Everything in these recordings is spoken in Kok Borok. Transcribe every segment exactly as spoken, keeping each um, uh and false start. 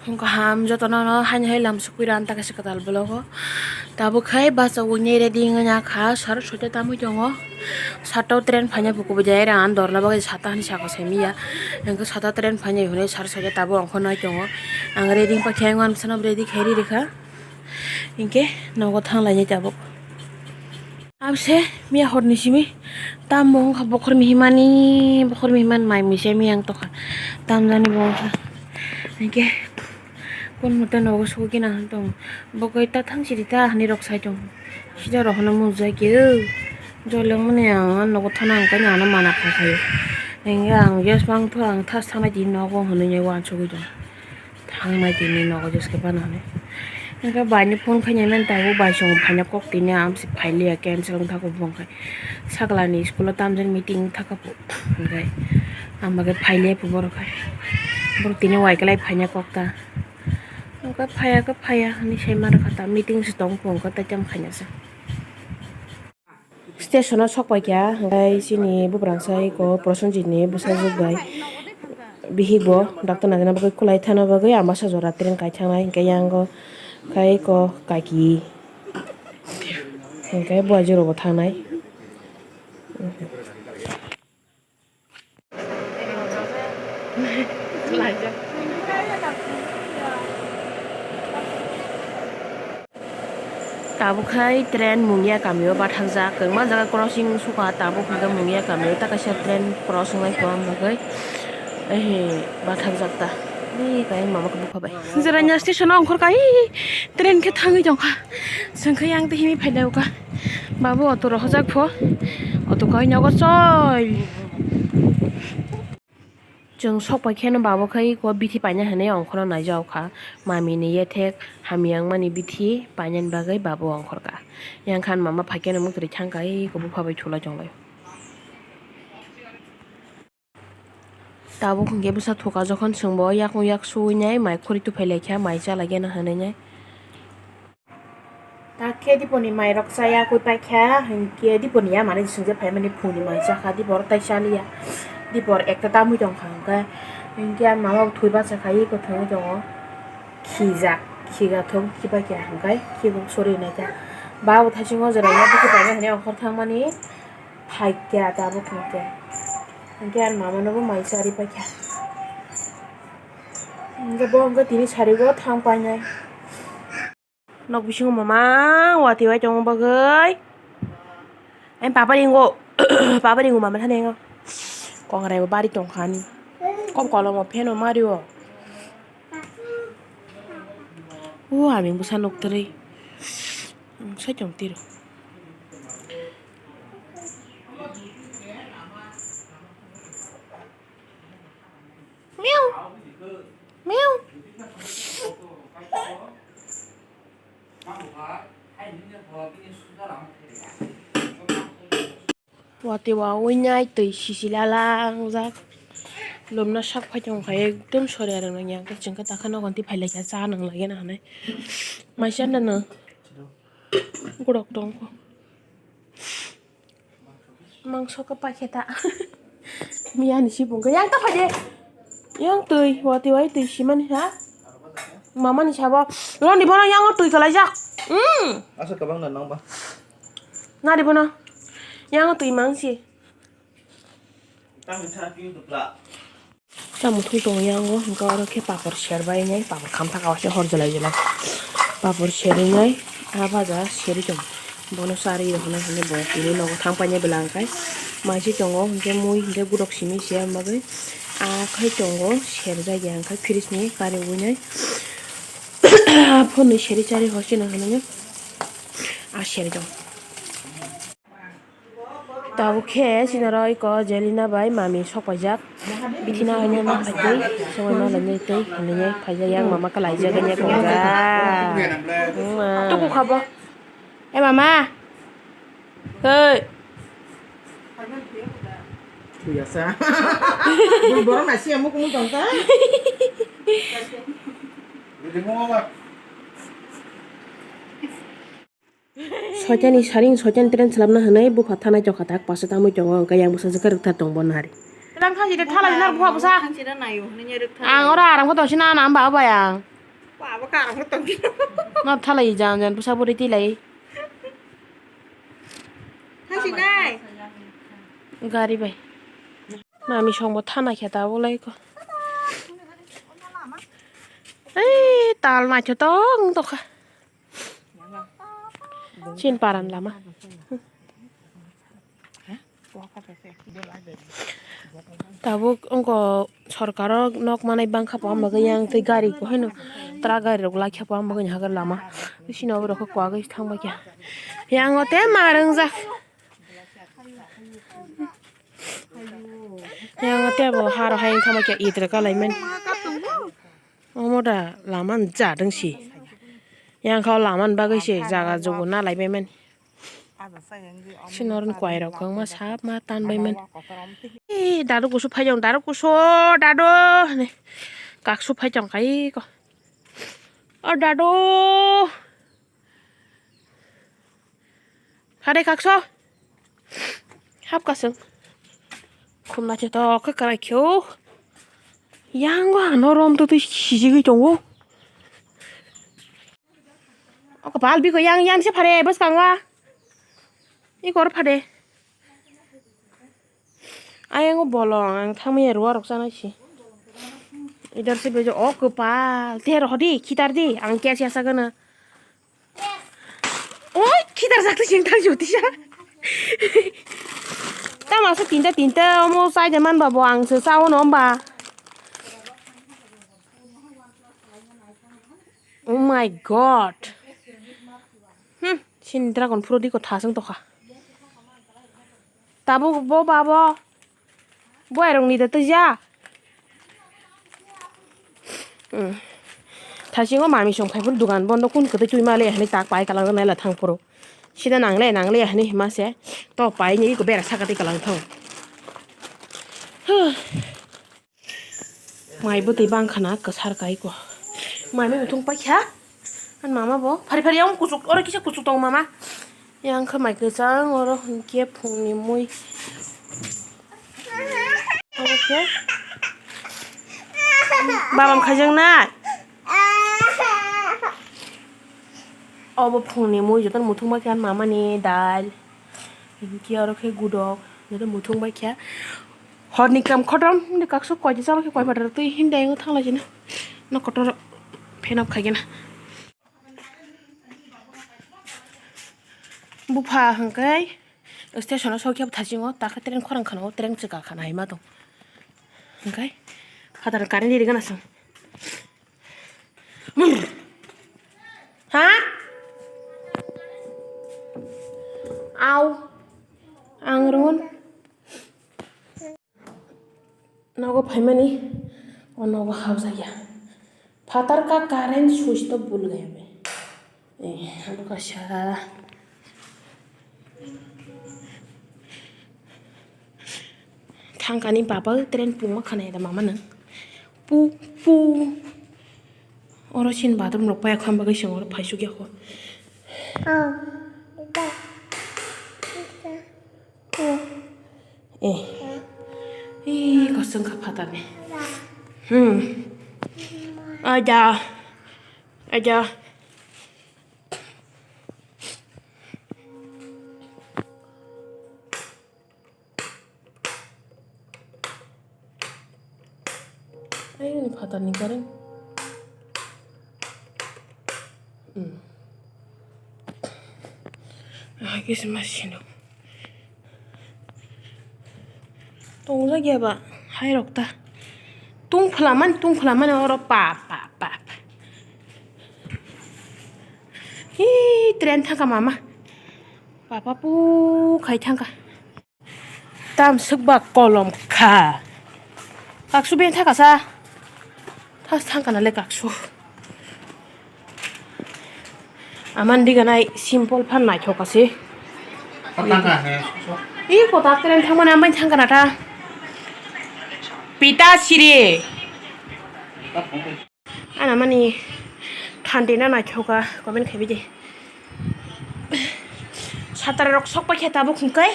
Phung kaham jotono no haino hai lam sukui ran ta kaisa kwtal vlog o. Tabuk khai bachawui ni ready wngya kha, sar soita tamui tongo. Sato train phaina bukubu jai ra, ang dorna bagwi sata hinwi saka saimanya. Ang khe sata train phaina hinwi sar soita tabuk ongkho nai tongo. Ang ready wngkha khe ang uansa no ready khai ri rikha. Hinkhe nogo thang lainai tabuk. Abse miya horni simi tamo wngkha bokhorni himani, bokhorni himani mai muisa miya wng tongkha. Tamjani bo wngkha. Hinkhe kun mote nogo sogwi gina hwn tongo. Bo khe ta thang siri ta hinwi rok sai tongo. Sida rok hwnwi mujai khe o. Joleng mani ang nogo thana ang khe ano mana kha khayo. Hinkhe ang just mangtho ang thas thangnai di nogo hwnwi uansugwi tongo. Thangnai tini nogo jeske phano hinwi. Hwnkhe bai ni phone khainai mani tabuk bai chwng phaina kok tini amsi phailiya cancel wngthago bo hwnkhe. Sakla ni school o tamjani meeting wngthaka bo hwnkhe. Ang bagwi phailiya bo borok hai. Borok tini waikwlai phaina kok ta. Hwnkhe phaiya khe phaiya hinwi sai ma rwkha ta meeting se tong bo hwnkhe tei tamo khainasa. Station o sok pai kha, hwnkhe chini bubrang sai ko Prosenjit ni bwsajwk bai bihik bo doctor naina bagwi kwlai thana bagwi Ambassa jora train kai thangnai, hwnkhe yang o khai ko kaki, hwnkhe buaijwk rok bo thangnai. Tabuk khai train Mungia kamio bathangjak, kwbangma jaga crossing sukha, tabuk hwnkhe Mungia kamio ta kaisa train cross wngnai kwbang bagwi, ehe, bathangjak ta. Ni kai mama khe bupha bai. Jeranya station o ongkhor kai, train khe thangwi tongkha. Chwng khe yang tei himwi phai lai o kha. Babu auto rohorjak pho. Auto kai nogo choi. Chwng sok pai kheno babu khai ko bithi paina hinwi ongkhorno naijak kha. Mami ni yethek hamya wngmani bithi painani bagwi babu ongkhor kha. Yang khan mama phai kheno mwtwrwi thang kai ko bupha bai thulai tong lai. Tabuk hwnkhe bwsa thuka jokhon chwngbo yakung yak suwinai mai khuri tuphai laikha mai cha lagena hinwi nai. Takhe diponi mairok chaya kwi paikha hinkhe diponi ya manwi swngjak phaimani phungni mai chakha dipor tai chaliya dipor ekta tamwi tongkha hinkhe hinkhe ani mama bo thwi bachakhai eko thwngwi tongo khijak khiga thok khibaikha hinkhe khibuk sori naikha babo thaisingo jora ya bwkhe paina hinwi ongkhor thangmani. Phaikya tabuk hwnkhe. Hwnkhe ani mama nobo mai charwi paikha. Hwnkhe bo hwnkhe tini sarigo thang painai. Nok bisingo mama watwi wai tongo bagwi. Ai papa ringo, papa ringo mama thani ngo. Kongrai bo bari tongkha ani. Kok kolomo pheno mario. O aming bwsa nok twrwi. Ang sai tong tiro. Miau. Miau. Watwi wa winai twi sisi lalangjak. Lumna sak phai tongkha ekdom sori arang nang yang chwngkhe takha nogo twi phai laikha cha nang lagena hinwi. Maisa nana. Gorok tongkho. Mangso khe paikhe ta. Miyani sibung khe yang ta phaide. Yang twi, watwi wai twi simani ha. Mamani sabo. Roni bono yang twi kalaijak. Mm. Asa kabang na nang ba. Nari bono. Yang twi mangsi. Tamo thung tongo yango, hwnkhe oro khe papor serbai nai, papor khamthaka waisa hor jolai jolai. Papor serwi nai, ah baja serwi tong. Bono charwi rw hwnwi hwnwi bo tini nogo thang painai bwla hwnkhe. Maisi tongo hwnkhe mui hwnkhe gurok simi se bagwi. Ah khai tongo serjak ya hwnkhe fridge ni kariwi nai. Ah phone ni seri charwi hor chini hwnwi. Ah serwi tong. Tabuk khe chini oro eko Jelina bai mami sok paijak. Bithi na haino ma phaitwi, songwi ma lainai tei hinwi phaijak yang mama kalaijak ya kok. Tuku kha bo. E mama. Hei. Thuyasa. Bui borok nasi amu kumu tongka. Soitani saring soitani tren selapna hwnwi bupha thanai tokha tak pasa tamwi tongo, hwnkhe yang bwsajwk khe rwktha tong bo nari. Tlang thangsi de thala jinar bupha bwsa. Thangsi de nayo hwnwi rwktha. Ang oro aram khe tongsi na na ba bai ang. Ma thalai jan jan pusa buri tilai. Gari bai. Mami songbo thana khe ta bolai ko. Ei tal naithotok wng tongkha. Chin paran lama. Tabuk wngkha sorkaro nok manai bangkha pha, bagwi yang twi gari ko haino truck gari rok lai kha pha, bagwi hagar lama. Bisino borok khe kwagwi thang bai kha. Yang o te ma wngjak. Yang o te bo haro hai wngkha bai kha, itra kalai mani. Omo da lama ni jat wng si. Yang kha o lama ni bagwi se jaga jugu na lai bai mani. Sino oro ni kwai rok kwbangma sap ma tan bai mani. Ee, dadu kusu phai jong, dadu kusu, dadu hinwi kaksu phai jong kai ko. O dadu. Hade kakso. Hap kasung. Khumna che to khe karai kheo. Yang wa no rom to twi sijigwi tongo. O kapal biko yang yang se phare bwskango. Ikor phade. Ayang o bolong ang thangmaya ruwa rok chanai si. Idar se bejo o kwpal te rohdi khitar di ang kya siya sagana. Oi khitar sak sing thang jyoti sa. Tama sa tinta tinta omo sai de man babo ang se sao no ba. Oh my god. Hmm, sini dragon fruit iko thasung tokha. Tabuk bo babo. Bo erong ni da tija. Hmm. Thasingo mami song khai phuru dugan bondo kun kwtwi twi male hani tak pai kalang naila thang phuru. Sida nangle nangle hani hima se. To pai ni iko bera saka twi kalang thang. Huh. Mai bwtwi bangkha na kwsar kai ko. Mai mui muthung paikha. An mama bo phari phari yang kuchuk oro kisa kuchuk tong mama. Yang kha mai kwchang oro hinkhe phungni mui. Oke. Babam khajang na. Obo phungni mui joto muthung paikha an mama ni dal. Hinkhe oro khe gudok joto muthung paikha. Horni kam khotom, hwnwi kaksa koi jesa khe koi phatar twi himdai wng thangla jina. No kotor phenok khaigena. Bupha hwnkhe station o sokya thasingo, takhe train khorang khana o, train chwka khana hai ma tong. Hwnkhe phatar current ri gana song. Ha? Au. Ang run. Nogo phaimani, o nogo habjakya. Phatar ka current switch to bul gaya be. Eh, ano kaisa. Thangkani baba train pungma khana da mama nang. Pu, pu. Oro sin bathroom rok paya khamba gwi sing oro phaisuk ya kho. Eh. Eh, kosong kha phatar ni. Hmm. Ada. Ada. Ayun phatar ni current. Hmm. Ah, kisa machine. Tongjak ya ba, hai rok ta. Tung phwla man, tung phwla man oro pa, pa, pa, pa. Hi, train thangkha mama. Papa pu khai thangkha. Tam swkba kolom kha. Kaksu ben thaka sa. Thas thangkana le kaksu. Aman diganai simple phan naithok kasi. Kotaka he. I kota train thangmani ambai thangkana ta. Pita siri. Ana mani thandi na naithoka comment khaibi de. Satara rok sok paikha tabuk hwnkhe.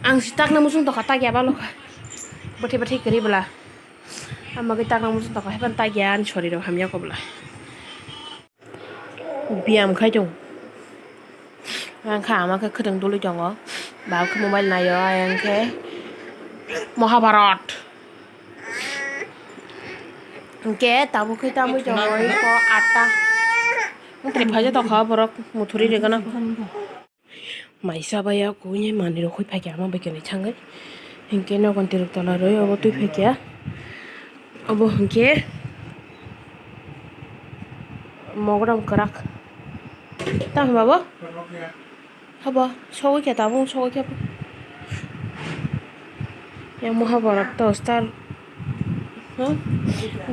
Ang si takna muchung tokha, takya balo kha. Bwthai bwthai kwrwi bwla. Amagwi takna muchung tokha, haiphano takya ani sori rok hamya kobla. Biyam khai tongo. Ang kha ama khe khwtwng dului tongo. Baba khe mobile naio, ayang khe Mahabharat. Hwnkhe tabuk khe tamui tongo iko atta. Wngtri phaija tokha borok muthuri rigana. Mai chabai ya kuini manwi rok hoi phaikha ama bai kwnwi thangwi. Hinkhe nogon tirok tola rwi obo twi phaikha. Obo hinkhe mogodam kwrak. Tamo babo? Habo, sogwi khe tabuk sogwi khe. Yang Mahabharat to star. Hmm?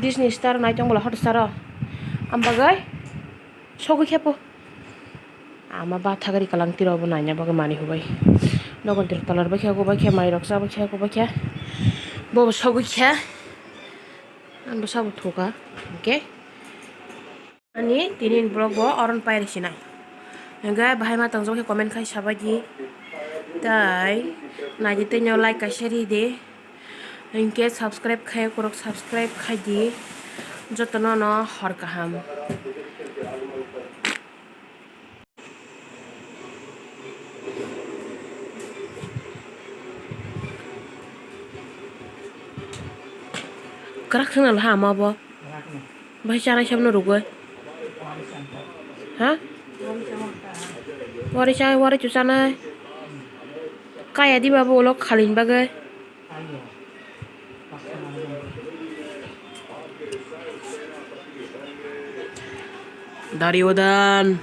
Disney star nai tong bwla Hotstar o. Am bagwi sogwi khe po. Ama bathagari kalang tiro bo naina bagwi mani hubai. Nogon tiro tolar bai khe, go bai khe, mai rok cha bai khe, go bai khe. Bo bo sogwi khe. Ang bo sabo thuka. Okay. Ani tini vlog bo oron pairi sinai. Hingke bahai ma tong jak khe comment khai sabai di. Tai naidi tei no like kaisa ri di. Hingke subscribe khai korok subscribe khai di. Jotono no hor kaham. Kwrak thwngna laha ama bo. Bai chanai sabno rwgwi. Ha? Wari cha, wari chu chanai. Kaya di babu ulo khalin bagwi. Dari udan.